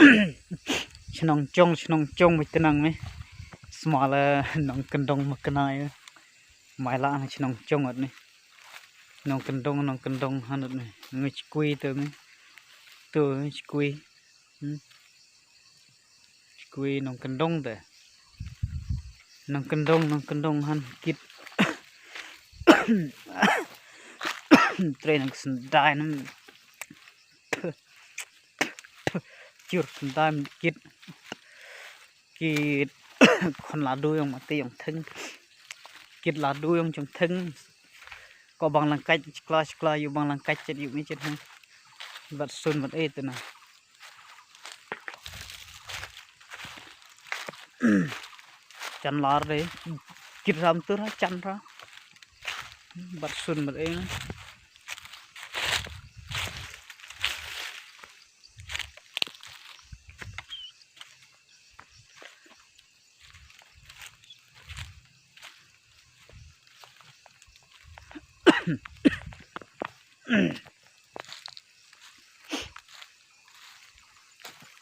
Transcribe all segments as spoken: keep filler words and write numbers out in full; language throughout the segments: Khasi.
Chnong chong, chnong chong, ba tnang me. Sma la nong kyndong ma kna ïa. Mai la na chnong chong at ni. Nong kyndong, nong kyndong hanat ni. Ngi chkui tu me. Tu me chkui. Hmm. Chkui nong kyndong te. Nong kyndong, nong kyndong han kit. Trei nang sendai nang. Chur sendai kit. Kit khon ladu yong mate yong theng. Kit ladu yong chong theng. Ko bang langkait chkla chkla yu bang langkait chet yu mi chet hang. Bat sun bat eh tu na. Chan lar de. Kit ram tur ha chan ra. Bat sun bat eh na.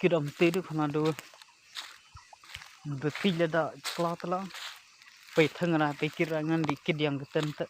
Kit am te du khana du. Beti lada chkla tla. Pei thang ra, pei kit ra ngan di kit yang keten te.